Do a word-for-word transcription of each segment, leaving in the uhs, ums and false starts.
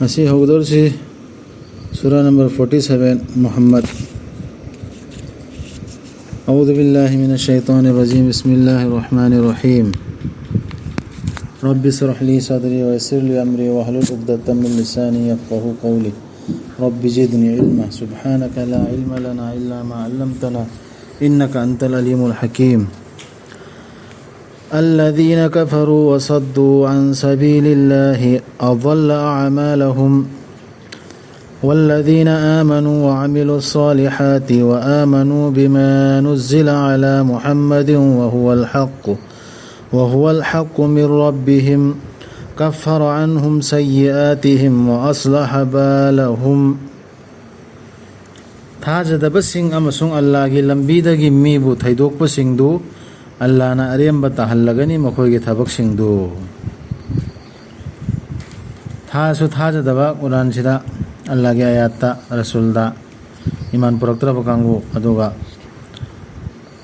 ꯉꯁꯤ ꯍꯧꯒꯗꯧꯔꯤꯁꯤ ꯁꯨꯔꯥ number forty seven, ꯃꯨꯍꯝꯃꯗ. أعوذ بالله من الشيطان الرجيم. بسم الله الرحمن الرحيم. رب اشرح لي صدري ويسر لي أمري واحلل عقدة من لساني يفقهوا قولي. رب زدني علما. سبحانك لا علم لنا إلا ما علمتنا إنك أنت العليم الحكيم. الذين كفروا وصدوا عن سبيل الله أضل أعمالهم. والذين آمنوا وعملوا الصالحات وآمنوا بما نزل على محمد وهو الحق، وهو الحق من ربهم، كفر عنهم سيئاتهم وأصلح بالهم. ꯊꯥꯖꯗꯕꯁꯤꯡ ꯑꯃꯁꯨꯡ ꯑꯜꯂꯥꯒꯤ ꯂꯝꯕꯤꯗꯒꯤ ꯃꯤꯕꯨ ꯊꯩꯗꯣꯛꯄꯁꯤꯡꯗꯨ ꯑꯜꯂꯥꯅ ꯑꯔꯦꯝꯕ ꯇꯥꯍꯜꯂꯒꯅꯤ ꯃꯈꯣꯏꯒꯤ ꯊꯕꯛꯁꯤꯡꯗꯨ. ꯊꯥꯁꯨ ꯊꯥꯖꯗꯕ, ꯀꯨꯔꯥꯟꯁꯤꯗ, ꯑꯜꯂꯥꯒꯤ ꯑꯌꯥꯠꯇ, ꯔꯁꯨꯜꯗ ꯏꯃꯥꯟ ꯄꯨꯔꯛꯇ꯭ꯔꯕ ꯀꯥꯡꯕꯨ, ꯑꯗꯨꯒ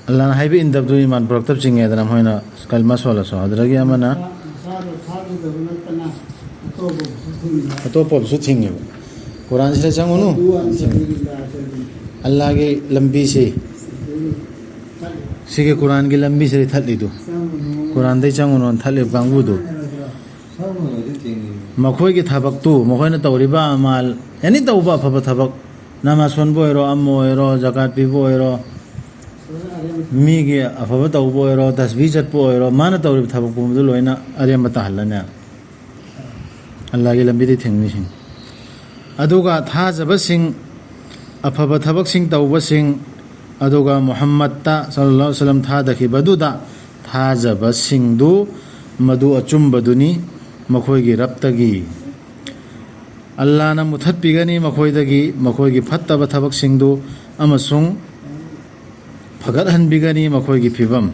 ꯑꯜꯂꯥꯅ ꯍꯥꯏꯕ ꯏꯟꯗꯕꯗꯨ ꯏꯃꯥꯟ ꯄꯨꯔꯛꯇꯕ ꯆꯤꯡꯉꯦꯗꯅ, ꯃꯈꯣꯏꯅ ꯀꯜꯃ ꯁꯣꯜꯂꯁꯨ꯫ ꯑꯗꯨꯗꯒꯤ ꯑꯃꯅ ꯃꯁꯥꯗꯣ ꯊꯥꯖꯗꯕ ꯅꯠꯇꯅ ꯑꯇꯣꯞꯄꯕꯨꯁꯨ ꯊꯤꯡꯉꯤꯕ꯫ ꯑꯇꯣꯞꯄꯕꯨꯁꯨ ꯊꯤꯡꯉꯤꯕ꯫ ꯀꯨꯔꯥꯟꯁꯤꯗ ꯆꯪꯉꯨꯅꯨ꯫ ꯑꯗꯨ ꯑꯟꯁꯥꯕꯤꯜꯂꯥꯍ ꯍꯥꯏꯕꯅꯤ꯫ ꯑꯜꯂꯥꯒꯤ ꯂꯝꯕꯤꯁꯤ, ꯑꯗꯨ ꯊꯠꯂꯤ꯫ ꯁꯤꯒꯤ ꯀꯨꯔꯥꯟꯒꯤ ꯂꯝꯕꯤꯁꯤꯗ ꯊꯠꯂꯤꯗꯨ꯫ ꯆꯪꯉꯨꯅꯨ꯫ ꯀꯨꯔꯥꯟꯗꯩ ꯆꯪꯉꯨꯅꯨ ꯊꯠꯂꯤꯕ ꯀꯥꯡꯕꯨꯗꯨ꯫ ꯆꯪꯉꯨꯅꯨ꯫ ꯃꯈꯣꯏꯒꯤ ꯊꯕꯛꯇꯨ, ꯃꯈꯣꯏꯅ ꯇꯧꯔꯤꯕ ꯑꯃꯥꯜ, ꯑꯦꯅꯤ ꯇꯧꯕ ꯑꯐꯕ ꯊꯕꯛ, ꯅꯃꯥꯖ ꯁꯣꯟꯕ ꯑꯣꯏꯔꯣ, ꯑꯃ ꯑꯣꯏꯔꯣ, ꯖꯀꯥꯠ ꯄꯤꯕ ꯑꯣꯏꯔꯣ, ꯃꯤꯒꯤ ꯑꯐꯕ ꯇꯧꯕ ꯑꯣꯏꯔꯣ, ꯇꯁꯕꯤ ꯆꯠꯄ ꯑꯣꯏꯔꯣ, ꯃꯥꯅ ꯇꯧꯔꯤꯕ ꯊꯕꯛ ꯄꯨꯝꯕꯗꯨ ꯂꯣꯏꯅ ꯑꯔꯦꯝꯕ ꯇꯥꯍꯜꯂꯅꯤ꯫ ꯑꯜꯂꯥꯒꯤ ꯂꯝꯕꯤꯗꯤ ꯊꯤꯡꯅꯤꯁꯤꯡ꯫ ꯑꯗꯨꯒ ꯊꯥꯖꯕꯁꯤꯡ, ꯑꯐꯕ ꯊꯕꯛꯁꯤꯡ ꯇꯧꯕꯁꯤꯡ, ꯑꯗꯨꯒ ꯃꯨꯍꯝꯃꯗꯇ ꯁꯜꯂꯜꯂꯥꯍꯨ ꯑꯂꯩꯍꯤ ꯋꯁꯜꯂꯝ ꯊꯥꯗꯈꯤꯕꯗꯨꯗ ꯊꯥꯖꯕꯁꯤꯡꯗꯨ ꯃꯗꯨ ꯑꯆꯨꯝꯕꯗꯨꯅꯤ, ꯃꯈꯣꯏꯒꯤ ꯔꯕꯇꯒꯤ꯫ ꯑꯜꯂꯥꯅ ꯃꯨꯊꯠꯄꯤꯒꯅꯤ ꯃꯈꯣꯏꯗꯒꯤ ꯃꯈꯣꯏꯒꯤ ꯐꯠꯇꯕ ꯊꯕꯛꯁꯤꯡꯗꯨ ꯑꯃꯁꯨꯡ ꯐꯒꯠꯍꯟꯕꯤꯒꯅꯤ ꯃꯈꯣꯏꯒꯤ ꯐꯤꯕꯝ꯫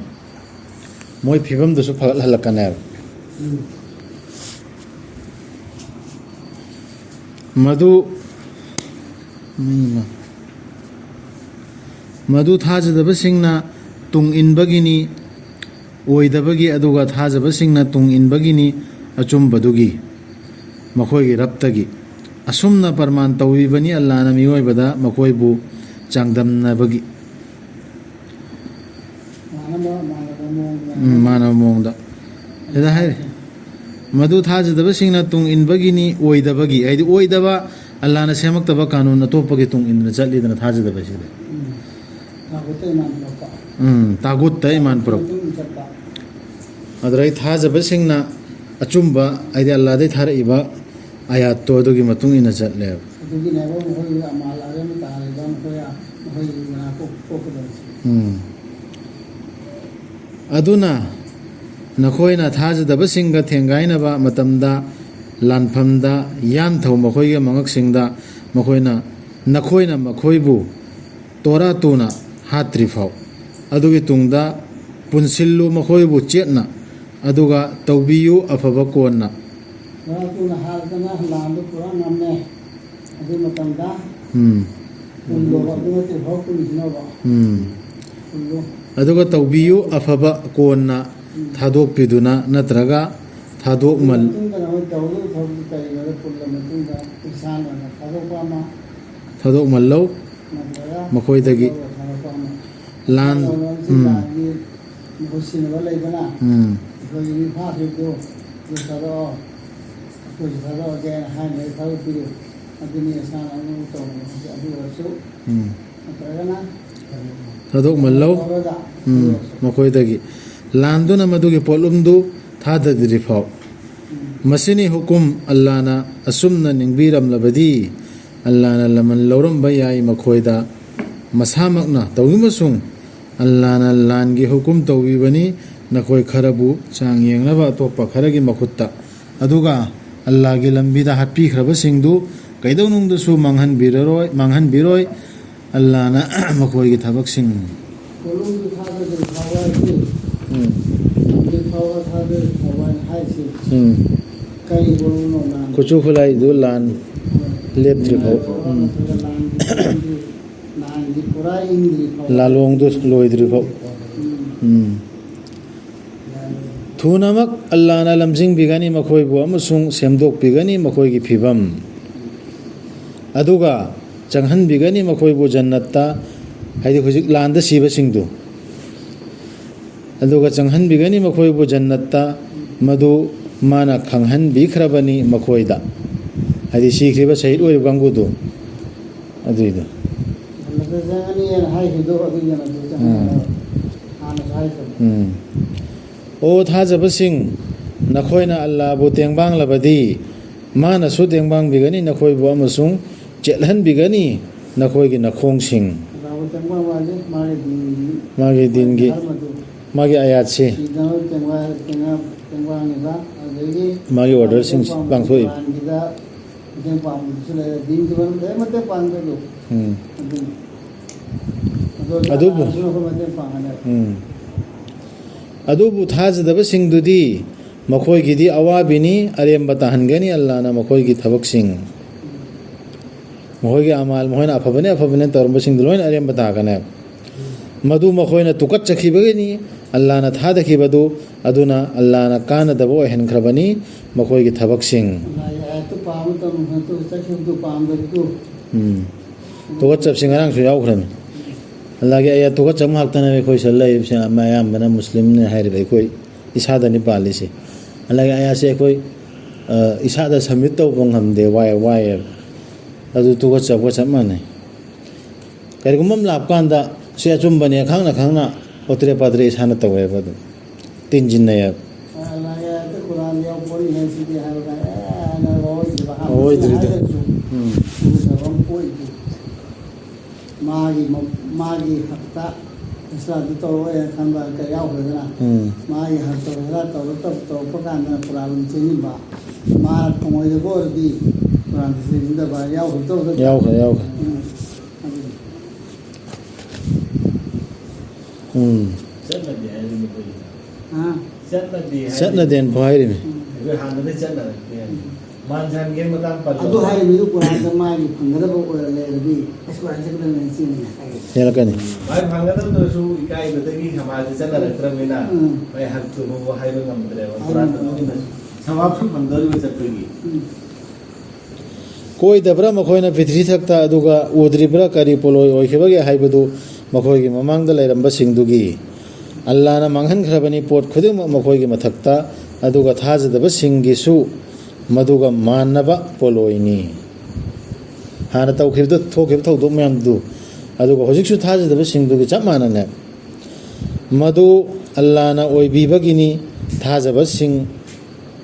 ꯃꯣꯏ ꯐꯤꯕꯝꯗꯨꯁꯨ ꯐꯒꯠꯍꯜꯂꯛꯀꯅꯦꯕ꯫ ꯃꯗꯨ, ꯃꯗꯨ ꯊꯥꯖꯗꯕꯁꯤꯡꯅ ꯇꯨꯡ ꯏꯟꯕꯒꯤꯅꯤ, ꯑꯣꯏꯗꯕꯒꯤ, ꯑꯗꯨꯒ ꯊꯥꯖꯕꯁꯤꯡꯅ ꯇꯨꯡ ꯏꯟꯕꯒꯤꯅꯤ, ꯑꯆꯨꯝꯕꯗꯨꯒꯤ꯫ ꯃꯈꯣꯏꯒꯤ ꯔꯕꯇꯒꯤ꯫ ꯑꯁꯨꯝꯅ ꯄ꯭ꯔꯃꯥꯟ ꯇꯧꯕꯤꯕꯅꯤ ꯑꯜꯂꯥꯅ ꯃꯤꯑꯣꯏꯕꯗ ꯃꯈꯣꯏꯕꯨ ꯆꯥꯡꯗꯝꯅꯕꯒꯤ꯫ ꯎꯝ, ꯃꯥꯟꯅꯕ ꯃꯑꯣꯡꯗ꯫ ꯁꯤꯗ ꯍꯥꯏꯔꯤ, ꯃꯗꯨ ꯊꯥꯖꯗꯕꯁꯤꯡꯅ ꯇꯨꯡ ꯏꯟꯕꯒꯤꯅꯤ, ꯑꯣꯏꯗꯕꯒꯤ, ꯍꯥꯏꯗꯤ ꯑꯣꯏꯗꯕ, ꯑꯜꯂꯥꯅ ꯁꯦꯝꯃꯛꯇꯕ ꯀꯥꯅꯨꯟ ꯑꯇꯣꯞꯄꯒꯤ ꯇꯨꯡ ꯏꯟꯗꯨꯅ ꯆꯠꯂꯤꯗꯅ ꯊꯥꯖꯗꯕꯁꯤꯗꯤ꯫ ꯎꯝ, ꯇꯥꯒꯨꯠꯇ ꯏꯃꯥꯟ ꯄꯨꯔꯛꯄ꯫ ꯎꯝ, ꯇꯥꯒꯨꯠꯇ ꯏꯃꯥꯟ ꯄꯨꯔꯛꯄ꯫ ꯃꯇꯨꯡ ꯆꯠꯄ꯫ ꯑꯗꯨꯗꯩ ꯊꯥꯖꯕꯁꯤꯡꯅ ꯑꯆꯨꯝꯕ, ꯍꯥꯏꯗꯤ ꯑꯜꯂꯥꯗꯩ ꯊꯥꯔꯛꯏꯕ ꯑꯥꯌꯥꯠꯇꯣ ꯑꯗꯨꯒꯤ ꯃꯇꯨꯡ ꯏꯟꯅ ꯆꯠꯂꯦꯕ꯫ ꯑꯗꯨꯒꯤꯅꯦꯕ ꯃꯈꯣꯏꯒꯤ ꯑꯃꯥꯜ ꯑꯔꯦꯝꯕ ꯇꯥꯔꯤꯕ ꯃꯈꯣꯏ, ꯃꯈꯣꯏꯒꯤ ꯃꯅꯥꯛ ꯀꯣꯛ-, ꯀꯣꯛꯀꯗꯕꯁꯦ꯫ ꯎꯝ꯫ ꯑꯗꯨꯅ ꯅꯈꯣꯏꯅ ꯊꯥꯖꯗꯕꯁꯤꯡꯒ ꯊꯦꯡꯒꯥꯏꯅꯕ ꯃꯇꯝꯗ ꯂꯥꯟꯐꯝꯗ ꯌꯥꯟꯊꯧ ꯃꯈꯣꯏꯒꯤ ꯃꯉꯛꯁꯤꯡꯗ ꯃꯈꯣꯏꯅ, ꯅꯈꯣꯏꯅ ꯃꯈꯣꯏꯕꯨ ꯇꯣꯔꯥ ꯇꯨꯅ ꯍꯥꯠꯇ꯭ꯔꯤ ꯐꯥꯎ꯫ ꯑꯗꯨꯒꯤ ꯇꯨꯡꯗ ꯄꯨꯟꯁꯤꯜꯂꯨ ꯃꯈꯣꯏꯕꯨ ꯆꯦꯠꯅ, ꯑꯗꯨꯒ ꯇꯧꯕꯤꯌꯨ ꯑꯐꯕ ꯀꯣꯟꯅ꯫ ꯇꯣꯔꯥ ꯇꯨꯅ ꯍꯥꯠꯇꯅ ꯂꯥꯟꯗꯨ ꯄꯨꯔꯥ ꯉꯝꯃꯦ꯫ ꯑꯗꯨ ꯃꯇꯝꯗ ꯎꯝ꯫ ꯄꯨꯜꯂꯣꯕ, ꯑꯗꯨ ꯅꯠꯇ꯭ꯔꯤ ꯐꯥꯎ ꯄꯨꯟꯁꯤꯅꯣꯕ꯫ ꯎꯝ꯫ ꯄꯨꯜꯂꯣ꯫ ꯑꯗꯨꯒ ꯇꯧꯕꯤꯌꯨ ꯑꯐꯕ ꯀꯣꯟꯅ ꯎꯝ꯫ ꯊꯥꯗꯣꯛꯄꯤꯗꯨꯅ ꯅꯠꯇ꯭ꯔꯒ ꯊꯥꯗꯣꯛꯃꯜ-꯫ ꯃꯇꯨꯡꯗ ꯅꯈꯣꯏ ꯇꯧꯒꯗꯕ ꯊꯕꯛꯇꯨ ꯀꯔꯤꯅꯣꯗ ꯄꯨꯜꯂ ꯃꯇꯨꯡꯗ ꯏꯁꯥꯅ ꯊꯥꯗꯣꯛꯄ ꯑꯃ ꯊꯥꯗꯣꯛꯃꯜꯂꯧ꯫ ꯅꯠꯇ꯭ꯔꯒ ꯃꯈꯣꯏꯗꯒꯤ꯫ ꯊꯥꯗꯣꯛꯄ ꯑꯃ꯫ ꯂꯥꯟ-꯫ ꯂꯥꯟ-꯫ ꯎꯝ꯫ ꯂꯥꯟꯒꯤ ꯃꯍꯨꯠ ꯁꯤꯟꯅꯕ ꯂꯩꯗꯅ꯫ ꯎꯝ꯫ ꯑꯩꯈꯣꯏꯒꯤ ꯃꯤ ꯐꯥꯈꯤꯕꯗꯨ ꯑꯗꯨ ꯊꯥꯗꯣꯛꯑꯣ, ꯑꯩꯈꯣꯏꯁꯨ ꯊꯥꯗꯣꯛꯑꯒꯦꯅ ꯍꯥꯏꯅꯔꯒ ꯊꯥꯗꯣꯛꯄꯤꯔꯦ꯫ ꯑꯗꯨꯅꯤ ꯏꯁꯥꯅ ꯑꯃꯨꯛ ꯇꯧꯕ ꯍꯥꯏꯁꯦ꯫ ꯑꯗꯨ ꯑꯣꯏꯔꯁꯨ ꯎꯝ꯫ ꯅꯠꯇ꯭ꯔꯒꯅ ꯊꯥꯗꯣꯛꯃꯜꯂꯧ꯫ ꯇꯧꯔꯒ ꯎꯝ꯫ ꯑꯗꯨ ꯑꯣꯏꯔꯁꯨ꯫ ꯃꯈꯣꯏꯗꯒꯤ꯫ ꯂꯥꯟꯗꯨꯅ ꯃꯗꯨꯒꯤ ꯄꯣꯠꯂꯨꯝꯗꯨ ꯊꯥꯗꯗ꯭ꯔꯤ ꯐꯥꯎ꯫ ꯎꯝ꯫ ꯃꯁꯤꯅꯤ ꯍꯨꯀꯨꯝ꯫ ꯑꯜꯂꯥꯅ ꯑꯁꯨꯝꯅ ꯅꯤꯡꯕꯤꯔꯝꯂꯕꯗꯤ ꯑꯜꯂꯥꯅ ꯂꯃꯟ ꯂꯧꯔꯝꯕ ꯌꯥꯏ ꯃꯈꯣꯏꯗ꯫ ꯃꯁꯥꯃꯛꯅ ꯇꯧꯗꯨꯅꯁꯨꯡ ꯑꯜꯂꯥꯅ ꯂꯥꯟꯒꯤ ꯍꯨꯀꯨꯝ ꯇꯧꯕꯤꯕꯅꯤ ꯅꯈꯣꯏ ꯈꯔꯕꯨ ꯆꯥꯡ ꯌꯦꯡꯅꯕ ꯑꯇꯣꯞꯄ ꯈꯔꯒꯤ ꯃꯈꯨꯠꯇ꯫ ꯑꯗꯨꯒ ꯑꯜꯂꯥꯒꯤ ꯂꯝꯕꯤꯗ ꯍꯥꯠꯄꯤꯈ꯭ꯔꯕꯁꯤꯡꯗꯨ ꯀꯩꯗꯧꯅꯨꯡꯗꯁꯨ ꯃꯥꯡꯍꯟꯕꯤꯔꯔꯣꯏ, ꯃꯥꯡꯍꯟꯕꯤꯔꯣꯏ꯫ ꯑꯜꯂꯥꯅ ꯃꯈꯣꯏꯒꯤ ꯊꯕꯛꯁꯤꯡ꯫ ꯄꯣꯠꯂꯨꯝꯗꯨ ꯊꯥꯗꯗ꯭ꯔꯤ ꯐꯥꯎꯕ ꯍꯥꯏꯁꯤ, ꯎꯝ꯫ ꯍꯧꯖꯤꯛ ꯐꯥꯎꯕ ꯊꯥꯗꯗ꯭ꯔꯤ ꯐꯥꯎꯕ ꯍꯥꯏꯅ ꯍꯥꯏꯁꯤ꯫ ꯎꯝ꯫ ꯀꯔꯤ ꯄꯣꯠꯂꯨꯝꯅꯣ ꯅꯍꯥꯟ? ꯈꯨꯠꯁꯨ ꯈꯨꯠꯂꯥꯏꯗꯨ ꯂꯥꯟ ꯂꯦꯞꯇ꯭ꯔꯤ ꯐꯥꯎ꯫ ꯎꯝ꯫ ꯅꯠꯇ꯭ꯔꯒ ꯂꯥꯟꯒꯤ ꯄꯣꯠꯂꯨꯝꯗꯨ ꯂꯥꯟꯒꯤ ꯄꯨꯔꯥ ꯏꯪꯗ꯭ꯔꯤ ꯐꯥꯎ꯫ ꯂꯥꯂꯣꯡꯗꯨ ꯂꯣꯏꯗ꯭ꯔꯤ ꯐꯥꯎ꯫ ꯎꯝ꯫ ꯎꯝ꯫ ꯌꯥꯅꯤ꯫ ꯊꯨꯅꯃꯛ ꯑꯜꯂꯥꯅ ꯂꯝꯖꯤꯡꯕꯤꯒꯅꯤ ꯃꯈꯣꯏꯕꯨ ꯑꯃꯁꯨꯡ ꯁꯦꯝꯗꯣꯛꯄꯤꯒꯅꯤ ꯃꯈꯣꯏꯒꯤ ꯐꯤꯕꯝ꯫ ꯑꯗꯨꯒ ꯆꯪꯍꯟꯕꯤꯒꯅꯤ ꯃꯈꯣꯏꯕꯨ ꯖꯟꯅꯠꯇ, ꯍꯥꯏꯗꯤ ꯍꯧꯖꯤꯛ ꯂꯥꯟꯗ ꯁꯤꯕꯁꯤꯡꯗꯨ꯫ ꯑꯗꯨꯒ ꯆꯪꯍꯟꯕꯤꯒꯅꯤ ꯃꯈꯣꯏꯕꯨ ꯖꯟꯅꯠꯇ, ꯃꯗꯨ ꯃꯥꯅ ꯈꯪꯍꯟꯕꯤꯈ꯭ꯔꯕꯅꯤ ꯃꯈꯣꯏꯗ꯫ ꯍꯥꯏꯗꯤ ꯁꯤꯈ꯭ꯔꯤꯕ ꯁꯍꯤꯗ ꯑꯣꯏꯔꯤꯕ ꯀꯥꯡꯕꯨꯗꯨ꯫ ꯑꯗꯨꯏꯗꯣ꯫ ꯖꯟꯅꯠꯇ ꯆꯪꯉꯅꯤꯅ ꯍꯥꯏꯈꯤꯕꯗꯣ ꯑꯗꯨꯒꯤ ꯖꯟꯅꯠꯇ ꯆꯪꯉꯅꯤ ꯎꯝ꯫ ꯍꯥꯏꯕ꯫ ꯍꯥꯟꯅꯁꯨ ꯍꯥꯏꯈ꯭ꯔꯕꯅꯤ꯫ ꯎꯝ꯫ ꯑꯣ ꯊꯥꯖꯕꯁꯤꯡ, ꯅꯈꯣꯏꯅ ꯑꯜꯂꯥꯕꯨ ꯇꯦꯡꯕꯥꯡꯂꯕꯗꯤ, ꯃꯥꯅꯁꯨ ꯇꯦꯡꯕꯥꯡꯕꯤꯒꯅꯤ ꯅꯈꯣꯏꯕꯨ ꯑꯃꯁꯨꯡ ꯆꯦꯠꯍꯟꯕꯤꯒꯅꯤ ꯅꯈꯣꯏꯒꯤ ꯅꯈꯣꯡꯁꯤꯡ꯫ ꯑꯜꯂꯥꯕꯨ ꯇꯦꯡꯕꯥꯡꯕ ꯍꯥꯏꯁꯦ ꯃꯥꯒꯤ ꯗꯤꯟꯒꯤ ꯃꯥꯒꯤ ꯗꯤꯟꯒꯤ ꯙꯔꯃꯗꯨ ꯃꯥꯒꯤ ꯑꯥꯌꯥꯠꯁꯦ ꯁꯤꯗꯅ ꯇꯦꯡꯕꯥꯡ-, ꯇꯦꯡꯕꯥꯡ-, ꯇꯦꯡꯕꯥꯡꯉꯤꯕ, ꯑꯗꯒꯤ ꯃꯥꯒꯤ ꯑꯣꯔꯗꯔꯁꯤꯡꯁꯦ ꯄꯥꯡꯊꯣꯛꯏ꯫ ꯀꯨꯔꯥꯟꯒꯤꯗ ꯃꯇꯦꯡ ꯄꯥꯡꯕꯗꯨꯁꯨ ꯂꯩꯔꯦ, ꯗꯤꯟꯒꯤ ꯃꯔꯝꯗ ꯍꯦꯛ ꯃꯇꯦꯡ ꯄꯥꯡꯕꯗꯣ꯫ ꯎꯝ꯫ ꯑꯗꯨꯅꯤ꯫ ꯑꯗꯣ ꯑꯗꯨꯕꯨ ꯑꯗꯨꯅ ꯑꯩꯈꯣꯏ ꯃꯇꯦꯡ ꯄꯥꯡꯒꯅꯦꯕ꯫ ꯎꯝ꯫ ꯑꯗꯨꯕꯨ ꯊꯥꯖꯗꯕꯁꯤꯡꯗꯨꯗꯤ ꯃꯈꯣꯏꯒꯤꯗꯤ ꯑꯋꯥꯕꯤꯅꯤ, ꯑꯔꯦꯝꯕ ꯇꯥꯍꯟꯒꯅꯤ ꯑꯜꯂꯥꯅ ꯃꯈꯣꯏꯒꯤ ꯊꯕꯛꯁꯤꯡ꯫ ꯃꯈꯣꯏꯒꯤ ꯑꯃꯥꯜ, ꯃꯈꯣꯏꯅ ꯑꯐꯕꯅꯦ ꯑꯐꯕꯅꯦ ꯇꯧꯔꯝꯕꯁꯤꯡꯗꯨ ꯂꯣꯏꯅ ꯑꯔꯦꯝꯕ ꯇꯥꯒꯅꯦꯕ꯫ ꯃꯗꯨ ꯃꯈꯣꯏꯅ ꯇꯨꯀꯠꯆꯈꯤꯕꯒꯤꯅꯤ, ꯑꯜꯂꯥꯅ ꯊꯥꯗꯈꯤꯕꯗꯨ ꯑꯗꯨꯅ ꯑꯜꯂꯥꯅ ꯀꯥꯟꯅꯗꯕ ꯑꯣꯏꯍꯟꯈ꯭ꯔꯕꯅꯤ ꯃꯈꯣꯏꯒꯤ ꯊꯕꯛꯁꯤꯡ꯫ ꯑꯜꯂꯥꯒꯤ ꯑꯥꯌꯠꯇꯨ ꯄꯥꯕ ꯃꯇꯝꯗ ꯆꯠꯈꯤꯕꯗꯨ ꯄꯥꯝꯗꯕꯗꯨ꯫ ꯎꯝ꯫ ꯇꯨꯀꯠꯆꯕꯁꯤ ꯉꯔꯥꯡꯁꯨ ꯌꯥꯎꯈ꯭ꯔꯃꯤ꯫ ꯑꯜꯂꯥꯒꯤ ꯑꯥꯌꯠ ꯇꯨꯀꯠꯆꯕ ꯉꯥꯛꯇꯅꯦꯕ ꯑꯩꯈꯣꯏ ꯁꯤꯗ ꯂꯩꯔꯤꯕꯁꯦ, ꯑꯌꯥꯝꯕꯅ ꯃꯨꯁꯂꯤꯝꯅꯦ ꯍꯥꯏꯔꯤꯕ ꯑꯩꯈꯣꯏ ꯏꯁꯥꯗꯅꯤ ꯄꯥꯜꯂꯤꯁꯦ꯫ ꯑꯜꯂꯥꯒꯤ ꯑꯥꯌꯠꯁꯦ ꯑꯩꯈꯣꯏ, ꯑ, ꯏꯁꯥꯗ ꯁꯝꯃꯤꯠ ꯇꯧꯕ ꯉꯝꯗꯦ, ꯋꯥꯏ-, ꯋꯥꯏꯌꯦꯕ꯫ ꯑꯗꯨ ꯇꯨꯀꯠꯆꯕꯒ ꯆꯞ ꯃꯥꯟꯅꯩ꯫ ꯀꯔꯤꯒꯨꯝꯕ ꯑꯃ ꯂꯥꯛꯄ ꯀꯥꯟꯗ ꯁꯤ ꯑꯆꯨꯝꯕꯅꯦ ꯈꯪꯅ ꯈꯪꯅ ꯑꯣꯇ꯭ꯔꯦ ꯄꯥꯇ꯭ꯔꯦ ꯏꯁꯥꯅ ꯇꯧꯋꯦꯕ ꯑꯗꯨꯝ꯫ ꯇꯤꯟꯁꯤꯟꯅꯩꯌꯦꯕ꯫ ꯑꯜꯂꯥꯒꯤ ꯑꯥꯌꯠꯇ ꯀꯨꯔꯥꯟꯗ ꯌꯥꯎꯄꯣꯠꯅꯤ ꯁꯤꯗꯤ ꯍꯥꯏꯔꯒ, ꯑꯦ, ꯍꯥꯏꯅ ꯑꯣꯏꯗ꯭ꯔꯤꯕ ꯍꯥꯟꯅ ꯑꯣꯏꯗ꯭ꯔꯤꯗꯣ꯫ ꯍꯥꯏꯔꯁꯨ ꯎꯝ꯫ ꯎꯗꯕ ꯑꯃ ꯄꯣꯛꯏꯗꯨ꯫ ꯃꯥꯒꯤ ꯃ-, ꯃꯥꯒꯤ ꯍꯛꯇ ꯏꯁꯂꯥꯝꯗ ꯇꯧꯔꯛꯑꯣꯏꯅ ꯈꯟꯕ ꯀꯌꯥ ꯌꯥꯎꯈ꯭ꯔꯦꯗꯅ꯫ ꯎꯝ꯫ ꯃꯥꯒꯤ ꯍꯛꯇ ꯍꯦꯔꯥ ꯇꯧꯔ-, ꯇꯧ-, ꯇꯧꯔꯛꯄ ꯀꯥꯟꯗꯅ ꯀꯨꯔꯥꯟ ꯑꯗꯨꯝ ꯆꯦꯟꯁꯤꯟꯕ꯫ ꯃꯥꯅ ꯊꯣꯡꯉꯣꯏꯗꯕ ꯑꯣꯏꯔꯗꯤ ꯀꯨꯔꯥꯟꯗ ꯆꯦꯟꯁꯤꯟꯗꯕ ꯌꯥꯎꯈ꯭ꯔꯦ ꯇꯧꯗ-, ꯌꯥꯎꯈ꯭ꯔꯦ, ꯌꯥꯎꯈ꯭ꯔꯦ꯫ ꯎꯝ꯫ ꯑꯗꯨꯅꯤ꯫ ꯎꯝ꯫ ꯆꯠꯅꯗꯦ ꯍꯥꯏꯔꯤꯅꯤ ꯑꯩꯈꯣꯏꯒꯤ꯫ ꯍꯥ? ꯆꯠꯅꯗꯦ ꯍꯥꯏꯔꯤꯅꯤ꯫ ꯆꯠꯅꯗꯦꯅ ꯐꯥꯎ ꯍꯥꯏꯔꯤꯅꯤ꯫ ꯎꯝ꯫ ꯑꯩꯈꯣꯏ ꯍꯥꯟꯅꯗꯩ ꯆꯠꯅꯔꯛꯇꯦ ꯍꯥꯏꯔꯤꯅꯤ꯫ ꯎꯝ꯫ ꯃꯥꯟꯁꯥꯟꯒꯤ ꯃꯇꯥꯡ ꯄꯜꯂꯣ꯫ ꯑꯗꯨ ꯍꯥꯏꯔꯤꯕꯗꯨ ꯀꯨꯔꯥꯟꯗ ꯃꯥꯒꯤ ꯐꯪꯒꯗꯕ ꯑꯣꯏꯔ ꯂꯩꯔꯗꯤ ꯑꯁ ꯀꯨꯔꯥꯟ ꯆꯠꯀꯗꯕꯅꯦꯅ ꯆꯦꯟꯕꯅꯦ ꯍꯥꯏꯔꯤꯕ꯫ ꯍꯦꯜꯂꯛꯀꯅꯤ꯫ ꯃꯥꯏ ꯐꯪꯒꯗꯕꯗꯨꯁꯨ ꯏꯀꯥꯏꯕꯗꯒꯤ ꯁꯃꯥꯖꯗ ꯆꯠꯅꯔꯛꯇ꯭ꯔꯕꯅꯤꯅ ꯎꯝ꯫ ꯃꯥꯏ ꯍꯛꯇꯨꯕꯨ ꯍꯥꯏꯕ ꯉꯝꯗ꯭ꯔꯦꯕ꯫ ꯍꯥꯏꯕ ꯀꯨꯔꯥꯟꯗ ꯉꯝꯗ꯭ꯔꯦ꯫ ꯁꯋꯥꯕꯁꯨ ꯐꯪꯗꯧꯔꯤꯕ ꯆꯠꯄꯒꯤ꯫ ꯎꯝ꯫ ꯀꯣꯏꯗꯕ꯭ꯔꯥ ꯃꯈꯣꯏꯅ ꯄ꯭ꯔꯤꯊꯤꯕꯤ ꯊꯛꯇ, ꯑꯗꯨꯒ ꯎꯗ꯭ꯔꯤꯕ꯭ꯔꯥ ꯀꯔꯤ ꯄꯣꯠꯂꯣꯏ ꯑꯣꯏꯈꯤꯕꯒꯦ ꯍꯥꯏꯕꯗꯨ ꯃꯈꯣꯏꯒꯤ ꯃꯃꯥꯡꯗ ꯂꯩꯔꯝꯕꯁꯤꯡꯗꯨꯒꯤ? ꯑꯜꯂꯥꯅ ꯃꯥꯡꯍꯟꯈ꯭ꯔꯕꯅꯤ ꯄꯣꯠ ꯈꯨꯗꯤꯡꯃꯛ ꯃꯈꯣꯏꯒꯤ ꯃꯊꯛꯇ, ꯑꯗꯨꯒ ꯊꯥꯖꯗꯕꯁꯤꯡꯒꯤꯁꯨ ꯃꯗꯨꯒ ꯃꯥꯟꯅꯕ ꯄꯣꯠꯂꯣꯏꯅꯤ꯫ ꯍꯥꯟꯅ ꯇꯧꯈꯤꯕꯗ ꯊꯣꯛꯈꯤꯕ ꯊꯧꯗꯣꯛ ꯃꯌꯥꯝꯗꯨ, ꯑꯗꯨꯒ ꯍꯧꯖꯤꯛꯁꯨ ꯊꯥꯖꯗꯕꯁꯤꯡꯗꯨꯒꯤ ꯆꯞ ꯃꯥꯟꯅꯅ ꯃꯗꯨ ꯑꯜꯂꯥꯅ ꯑꯣꯏꯕꯤꯕꯒꯤꯅꯤ꯫ ꯊꯥꯖꯕꯁꯤꯡ,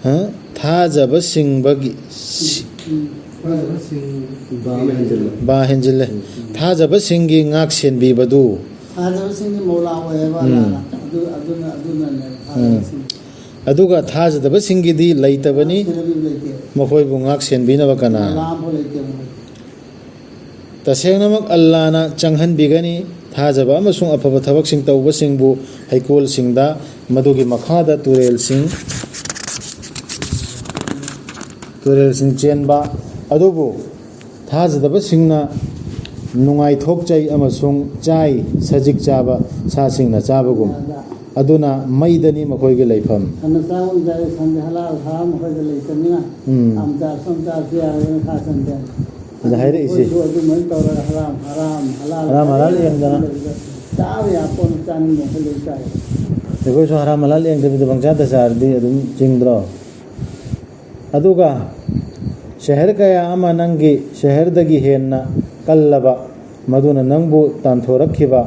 ꯍꯥ? ꯊꯥꯖꯕꯁꯤꯡꯕꯒꯤ ꯁꯤ-, ꯎꯝ꯫ ꯊꯥꯖꯕꯁꯤꯡ ꯕꯥ ꯑꯃ ꯍꯦꯟꯖꯤꯜꯂꯦ꯫ ꯕꯥ ꯍꯦꯟꯖꯤꯜꯂꯦ꯫ ꯎꯝ꯫ ꯊꯥꯖꯕꯁꯤꯡꯒꯤ ꯉꯥꯛ ꯁꯦꯟꯕꯤꯕꯗꯨ꯫ ꯊꯥꯖꯕꯁꯤꯡꯒꯤ ꯃꯧꯂꯥ ꯑꯣꯏꯌꯦꯕ ꯎꯝ꯫ ꯑꯜꯂꯥꯅ꯫ ꯑꯗꯨ, ꯑꯗꯨꯅ, ꯑꯗꯨꯅꯅꯦ ꯎꯝ꯫ ꯊꯥꯖꯕꯁꯤꯡ꯫ ꯑꯗꯨꯒ ꯊꯥꯖꯗꯕꯁꯤꯡꯒꯤꯗꯤ ꯂꯩꯇꯕꯅꯤ꯫ ꯊꯥꯖꯕ ꯂꯩꯇꯦ꯫ ꯃꯈꯣꯏꯕꯨ ꯉꯥꯛ ꯁꯦꯟꯕꯤꯅꯕ ꯀꯅꯥ? ꯃꯧꯂꯥ ꯑꯃꯐꯥꯎ ꯂꯩꯇꯦ ꯃꯈꯣꯏ꯫ ꯇꯁꯦꯡꯅꯃꯛ ꯑꯜꯂꯥꯅ ꯆꯪꯍꯟꯕꯤꯒꯅꯤ꯫ ꯊꯥꯖꯕ ꯑꯃꯁꯨꯡ ꯑꯐꯕ ꯊꯕꯛꯁꯤꯡ ꯇꯧꯕꯁꯤꯡꯕꯨ ꯍꯩꯀꯣꯜꯁꯤꯡꯗ, ꯃꯗꯨꯒꯤ ꯃꯈꯥꯗ ꯇꯨꯔꯦꯜꯁꯤꯡ, ꯇꯨꯔꯦꯜꯁꯤꯡ ꯆꯦꯟꯕ꯫ ꯑꯗꯨꯕꯨ ꯊꯥꯖꯗꯕꯁꯤꯡꯅ ꯅꯨꯡꯉꯥꯏꯊꯣꯛꯆꯩ ꯑꯃꯁꯨꯡ ꯆꯥꯏ, ꯁꯖꯤꯛ ꯆꯥꯕ ꯁꯥꯁꯤꯡꯅ ꯆꯥꯕꯒꯨꯝ꯫ ꯑꯗꯨꯅ ꯃꯩꯗꯅꯤ ꯃꯈꯣꯏꯒꯤ ꯂꯩꯐꯝ꯫ ꯁꯟꯅ ꯆꯥꯕꯒꯨꯝ ꯆꯥꯏ, ꯁꯟꯗꯤ ꯍꯂꯥꯜ ꯍꯔꯥꯝ ꯃꯈꯣꯏꯗ ꯂꯩꯇꯕꯅꯤꯅ, ꯎꯝ꯫ ꯑꯝ ꯆꯥꯁꯨ ꯑꯝ ꯆꯥꯁꯨ ꯌꯥꯔꯦꯅ ꯈꯥ ꯁꯟꯗꯦ꯫ ꯑꯗ ꯍꯥꯏꯔꯛꯏꯁꯦ꯫ ꯑꯩꯈꯣꯏꯁꯨ ꯑꯗꯨꯃꯥꯏꯅ ꯇꯧꯔꯒ ꯍꯔꯥꯝ, ꯍꯔꯥꯝ, ꯍꯂꯥꯜ ꯍꯔꯥꯝ ꯍꯂꯥꯜ ꯌꯦꯡꯗꯅ꯫ ꯆꯥꯕ ꯌꯥꯄꯣꯠ ꯆꯥꯅꯤꯡꯕ ꯃꯈꯩ ꯂꯣꯏ ꯆꯥꯏ꯫ ꯑꯩꯈꯣꯏꯁꯨ ꯍꯔꯥꯝ ꯍꯂꯥꯜ ꯌꯦꯡꯗꯕꯤꯗ ꯄꯪꯆꯥꯗ ꯆꯥꯔꯗꯤ ꯑꯗꯨꯝ ꯆꯤꯡꯗ꯭ꯔꯣ? ꯑꯗꯨꯒ ꯁꯍꯔ ꯀꯌꯥ ꯑꯃ ꯅꯪꯒꯤ ꯁꯍꯔꯗꯒꯤ ꯍꯦꯟꯅ ꯀꯜꯂꯕ, ꯃꯗꯨꯅ ꯅꯪꯕꯨ ꯇꯥꯟꯊꯣꯔꯛꯈꯤꯕ